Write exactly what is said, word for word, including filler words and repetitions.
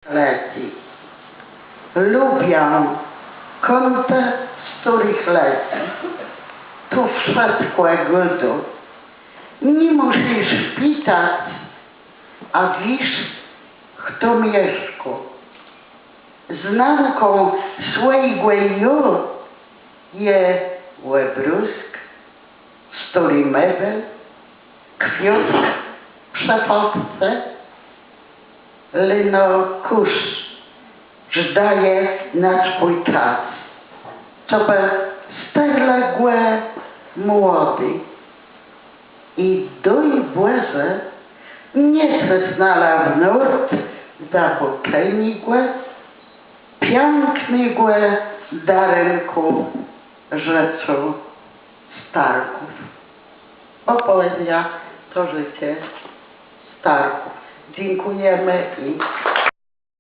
Lëdzy. Lubiã kątë stôrëch lëdzy. Tu wszëtkò gôdô. Ni mùszisz pitac, a wiész, chto mieszkô. Znanką swòjégò jô je òbrôzk, stôri mebel, kwiôtk przë fotce, leno kùsz żdaje na swój czas, cobë starlë gò młodi. I dôj Bòże, nie przëznała w nórd zabôczeniégò, piãknégò darënkù żëcô starków. Bò poezjô to żëcé starków. Dzãkùjemë i